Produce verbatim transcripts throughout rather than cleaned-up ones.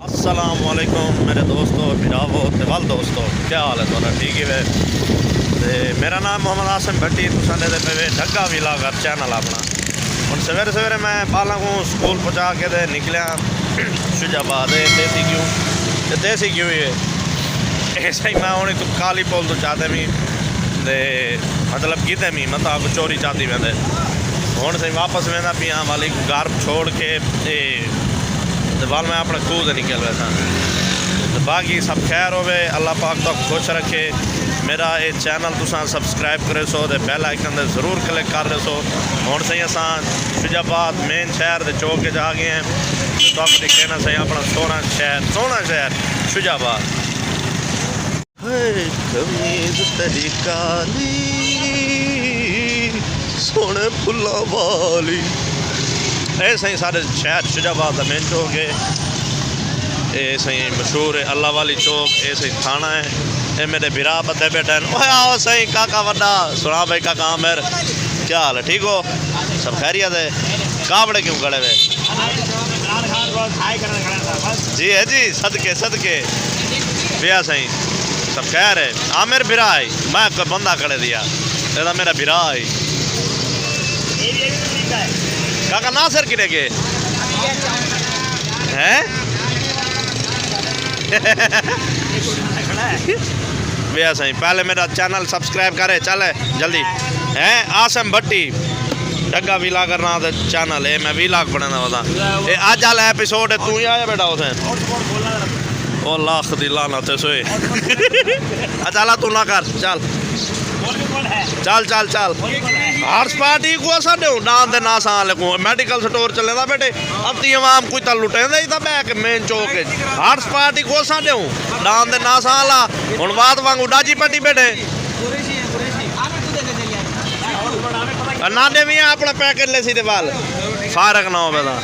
السلام علیکم میرے دوستو، بھراوو تے ول دوستو، کیا حال ہے تہاݙا؟ ٹھیک ہی وے؟ تے میرا نام محمد عاصم بھٹی، تساں ݙیہدے پئے وے ڈھگا ولاگر چینل اپݨا۔ ہݨ سویرے سویرے میں ٻالاں کوں سکول پہنچا کے تے نکلیاں شجاع آباد۔ اے دیسی گھیو، اے دیسی گھیو ہی ہے۔ اے سائیں، میں ہݨ اتوں کالی پل توں چاتے وی تے مطلب کیتے وی متاں کو چوری چاتی ویندے۔ ہݨ سائیں واپس ویندا پیاں والی گھر چھوڑ کے، اے تے ول میں اپݨے کھوہ تے نکل ویساں۔ تے باقی سب خیر ہووے، اللہ پاک تہاکوں خوش رکھے۔ میرا اے چینل تساں سبسکرائب کریسو تے بیل آئیکن تے ضرور کلک کر ݙیسو۔ ہݨ سائیں اساں شجاع آباد مین شہر دے چوک وچ آ ڳئے ہیں۔ تہاکوں ݙکھینا سائیں اپݨا سوہݨا شہر، سوہݨا شہر شجاع آباد۔ ہے قمیض تیݙی کالی، سوہݨے پھلاں والی۔ اے سائیں ساݙے شہر شجاع آباد دا مین چوک ہے۔ اے سائیں مشہور ہے اللہ والی چوک۔ اے سائیں تھاݨہ ہے۔ اے میݙے بھرا ٻدھے ٻیٹھے ہن۔ اوئے آؤ سائیں، کاکا وݙا۔ سݨا بھائی کاکا عامر، کیا حال ہے؟ ٹھیک ہو؟ سب خیریت ہے؟ کاوڑے کیوں کھڑے وے؟ جی ہے جی، صدقے، صدقے۔ پیا سائیں، سب خیر ہے؟ عامر بھرا ہے، میں کوئی بندہ کھڑے دیا، اے تاں میرا بھرا ہے۔ کاکا ناصر کݙے ڳئے؟ ہیں؟ پیا سائیں، پہلے میرا چینل سبسکرائب کرے، چل جلدی۔ ہیں عاصم بھٹی، ڈگا ولاگر ناں تے چینل ہے، میں ولاگ بݨیندا وساں۔ اے اڄ والا ایپیسوڈ ہے، توں ہی آیا بیٹھا اتھے۔ او لاکھ دی لعنت ہے سوئے۔ اچھا، اللہ توں نہ کر، چل۔ چل، چل، چل۔ ہارس پارٹی کو اساں ݙیوں، ݙاند دے ناساں والے کو۔ میڈیکل سٹور چلیندا بیٹھے، اتی عوام کوئی تاں لٹیندا ہی تاں ٻہہ کے مین چوک وچ۔ ہارس پارٹی کو اساں ݙیوں، ݙاند دے ناساں والا۔ ہݨ وات وانگوں ݙاجھی پٹی بیٹھے۔ نہ ݙیویں، اپݨا پیکٹ لیسی تے ول فارغ نہ ہووے تاں۔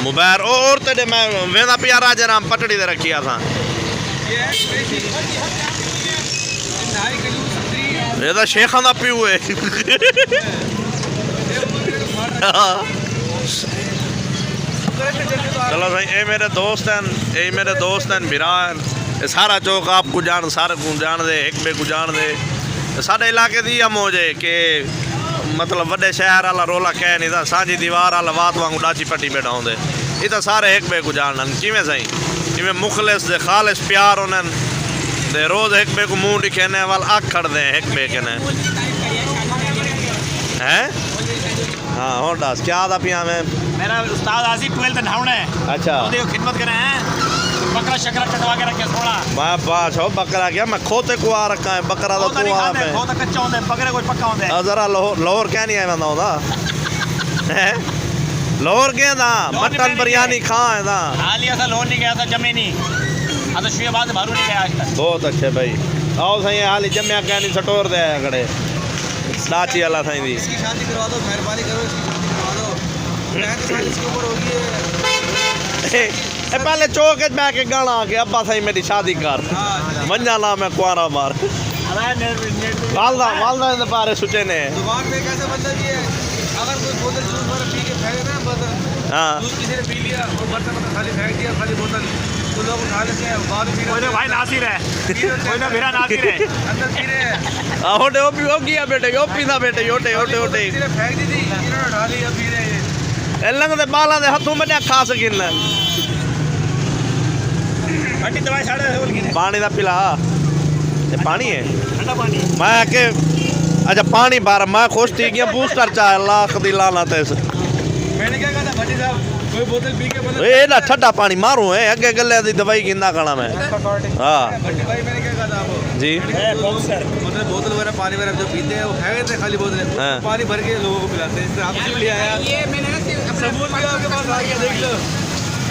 موبائل او، اور تیݙے میں ویندا پیا راجہ رام پٹڑی تے رکھی آساں۔ اے تاں شیخاں دا پیو ہے۔ چلو سائیں، اے میرے دوست ہن، اے میرے دوست ہن، بھرا ہن۔ اے سارا چوک آپ کو جان، سارے کو جان دے، ہک ٻئے کو جان دے۔ ساݙے علاقے دی اے موج ہے کہ مطلب وݙے شہر والا رولا کائے نی، تاں سانجھی دیوار والا وات وانگوں ݙاچی پٹی بیٹھا ہوندے۔ اے تاں سارے ہک ٻئے کو جانن، کیویں سائیں؟ کیویں مخلص تے خالص پیار ہونن تے روز ہک ٻئے کو منہ ݙکھینے، ول اکھ کھڑدے ہیں ہک ٻئے کنے۔ ہیں؟ ہاں، ہݨ ݙس، کیا آہدا پیا میں؟ میرا استاد آسی ٹویلتھ نہاوݨا ہے۔ اچھا۔ اوندی خدمت کرے ہیں۔ بکرا شکرا کٹوا کے رکھے سوہݨا۔ میں بادشاہ بکرا کیا، میں کھوتے کو آ رکھا ہے، بکرا تو کھوتا نہیں تو آپ کھاندے، ہے۔ کھوتا کچا ہوندا ہے، بکرے کوئی پکا ہوندا ہے۔ ذرا لاہور، لاہور کیا نہیں آیا بندہ ہوندا؟ ہیں؟ لاہور گئے تھا، لاہور نہیں مٹن میں نہیں بریانی گئے۔ کھا ہے تھا۔ حالی اساں لاہور نہیں گیا تھا، جمے نہیں۔ اساں شوئے بعد بھارو نہیں گیا آج تک۔ بہت اچھے بھائی۔ آؤ سائیں، حالی جمیا کیا نہیں، سٹور دے آیا کھڑے۔ ݙاچی اللہ سائیں دی۔ اس کی شادی کروا دو، مہربانی کرو، اس کی شادی کروا دو۔ بہن کے سال اس کی عمر ہوگی ہے۔ اے پہلے چوک وچ ٻہہ کے گانا آ کے، "ابا سائیں میری شادی کر۔" ہاں۔ ونڄاں نہ میں کنوارا مر۔ والدہ، والدہ دے بارے سوچے نے۔ زبان پہ ایک ایسا بندہ بھی ہے، اگر کوئی بوتل جوس وغیرہ پی کے پھینک دے نا، بس ہاں۔ جوس کسی نے پی لیا اور مرتا مرتا خالی پھینک دیا، خالی بوتل، تو لوگ اٹھا لیتے ہیں، بعد میں کوئی نہ بھائی ناصر ہے، کوئی نہ میرا ناصر ہے۔ اندر پی رہے ہیں۔ آہو، ݙے او پی، او کیا بیٹھے، او پیندا بیٹھے، او ݙے، او ݙے، او ݙے۔ کسی نے پھینک دی تھی، انہوں نے اٹھا لی، اب پی رہے ہیں۔ اے لنگھ دے ٻالاں دے ہتھوں بݙا کھا سڳن۔ آنٹی دوائی ساڑے ہول کی نے۔ پاݨی دا پلا۔ اے پاݨی ہے؟ ٹھنڈا پاݨی۔ میں کہ، اچھا، پاݨی بھر، میں خوش تھی ڳیا، بوسٹر چاہے، لاکھ دی لعنت ہے اس۔ میں نے کیا کہا تھا بھٹی صاحب، کوئی بوتل پی کے مطلب اے نہ ٹھڈا پاݨی ماروں ہے، اڳے ڳلے دی دوائی گھندا کھڑا میں۔ ہاں۔ بھٹی بھائی، میں نے کیا کہا تھا آپ کو؟ جی۔ اے بوسٹر۔ مطلب بوتل وغیرہ، پانی وغیرہ جو پیتے ہیں، وہ پھینک دیتے ہیں خالی بوتلیں۔ ہاں۔ پانی بھر کے لوگوں کو پلاتے ہیں۔ اس طرح آپ سے بھی آیا۔ یہ میں نے نا صرف اپنے ثبوت بھی آپ کے پاس آ گیا، دیکھ لو۔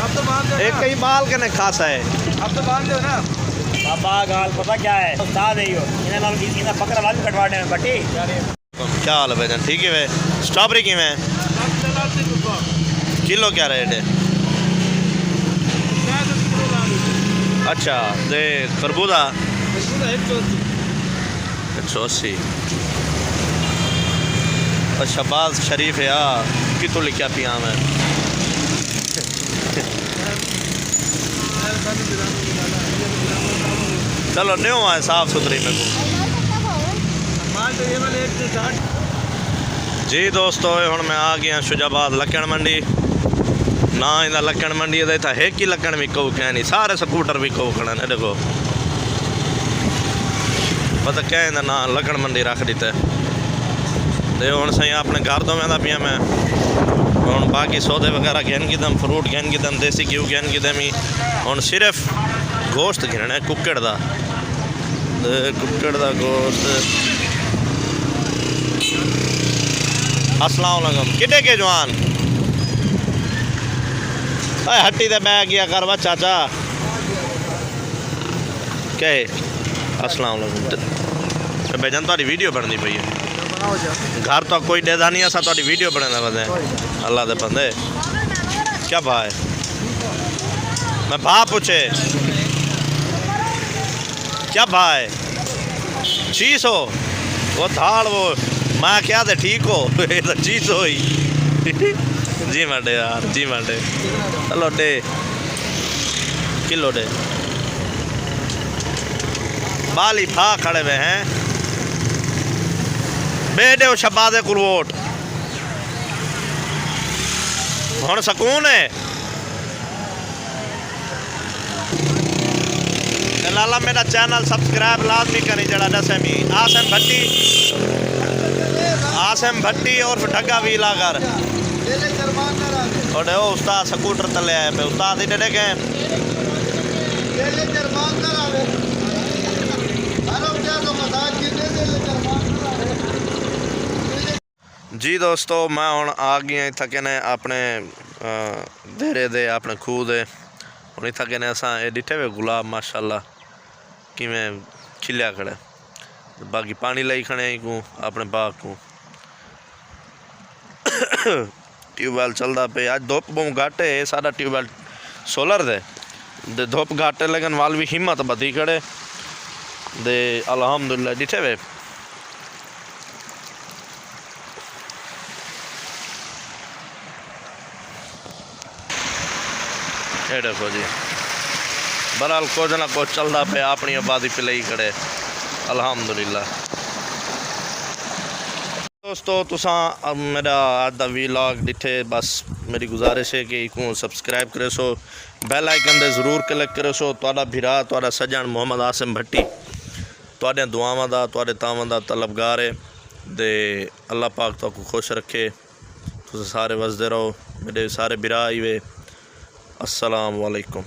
اب تو مان جاؤ اے نا۔ کہیں بال کے نے کھاسا ہے۔ اب تو مان جاؤ نا۔ بابا، ڳالھ پتہ کیا ہے؟ استاد ہے ایہو۔ انہاں نال، انہاں بکرا ول وی کٹواݨے میں بھٹی۔ کیا حال ہے بھائی جان؟ ٹھیک ہے وے؟ سٹرابری کیویں ہے؟ کلو کیا ریٹ ہے؟ اچھا، تے خربوزہ؟ ہک سو اسی۔ اچھا، باز شریف ہے، آ کتھوں لکھیا پیا میں؟ چلو، ݙیو آئے صاف ستھری میکوں۔ جی دوستو، اے ہݨ میں آ ڳیا شجاع آباد لکݨ منڈی۔ ناں ایندا لکݨ منڈی ہے، اتھاں ہک ہی لکݨ وکو کائنی، سارے سکوٹر وکو کھڑن۔ اے ݙیکھو، پتہ کیا ایندا ناں لکݨ منڈی رکھ ݙتا ہے۔ تے ہݨ سائیں اپݨے گھر توں ویندا پیاں میں۔ ہݨ باقی سودے وغیرہ گھن گھدم، فروٹ گھن گھدم، دیسی گھیو گھن گھدم ہی۔ ہݨ صرف گوشت گھنݨا ہے ککڑ دا۔ تے ککڑ دا گوشت۔ السلام علیکم۔ کݙے کے جوان؟ اے ہٹی تے ٻہہ ڳیا کر وا چاچا۔ کیا ہے؟ السلام علیکم۔ تے بھائی جان، تہاݙی ویڈیو بݨدی پئی ہے۔ گھر تو کوئی ݙیہدا نہیں، اساں تہاݙی ویڈیو بݨیندا پئے ہیں۔ اللہ دے بندے۔ کیا بھا ہے؟ میں بھا پوچھے۔ کیا بھا ہے؟ چھی سو؟ وہ دھاڑ وہ، میں کیا تے ٹھیک ہو؟ یہ تو چھی سو ہی۔ جی منڈے یار، جی منڈے۔ چلو ݙے۔ کلو ݙے۔ ٻالی بھا کھڑے ہوئے ہیں۔ ٻئے ݙیو شہبازے کوں ووٹ۔ ہݨ سکون ہے۔ تے لالا میرا چینل سبسکرائب لازمی کریں، جڑا ݙسے می عاصم بھٹی، عاصم بھٹی عرف ڈھگا ویلاگر۔ اوڈے او استاد سکوٹر تلے آئے پئے، استاد ہی ݙیکھیں۔ جی دوستو، میں ہݨ آ ڳیا اتھاں کنے اپݨے، آ، دیرے دے، اپݨے کھوہ دے۔ ہݨ اتھاں کنے اساں اے ݙٹھے وے گلاب ماشاءاللہ کیویں کھلیا کھڑے۔ باقی پاݨی لائی کھڑے ہیں کوں اپݨے باغ کوں۔ ٹیوب ویل چلدا پئے۔ اڄ دھپ ٻہوں گھٹ ہے، ساݙا ٹیوب ویل سولر دے۔ تے دھپ گھٹ ہے لیکن ول وی ہمت ٻدھی کھڑے۔ تے الحمدللہ ݙٹھے وے۔ اے ݙیکھو جی، بہرحال کجھ نہ کجھ چلدا پئے، اپݨی آبادی پلائی کھڑے، الحمدللہ۔ دوستو، تساں میرا اڄ دا ویلاگ ݙٹھے، بس میری گزارش ہے کہ ایکوں سبسکرائب کریسو، بیل آئیکن دے ضرور کلک کریسو۔ تہاݙا بھرا، تہاݙا سڄݨ محمد عاصم بھٹی، تہاݙیاں دعاواں دا، تہاݙے تعاون دا طلبگار ہے۔ تے اللہ پاک تہاکوں خوش رکھے۔ تساں سارے وسدے رہو، میرے سارے بھرا ہی وے۔ السلام علیکم۔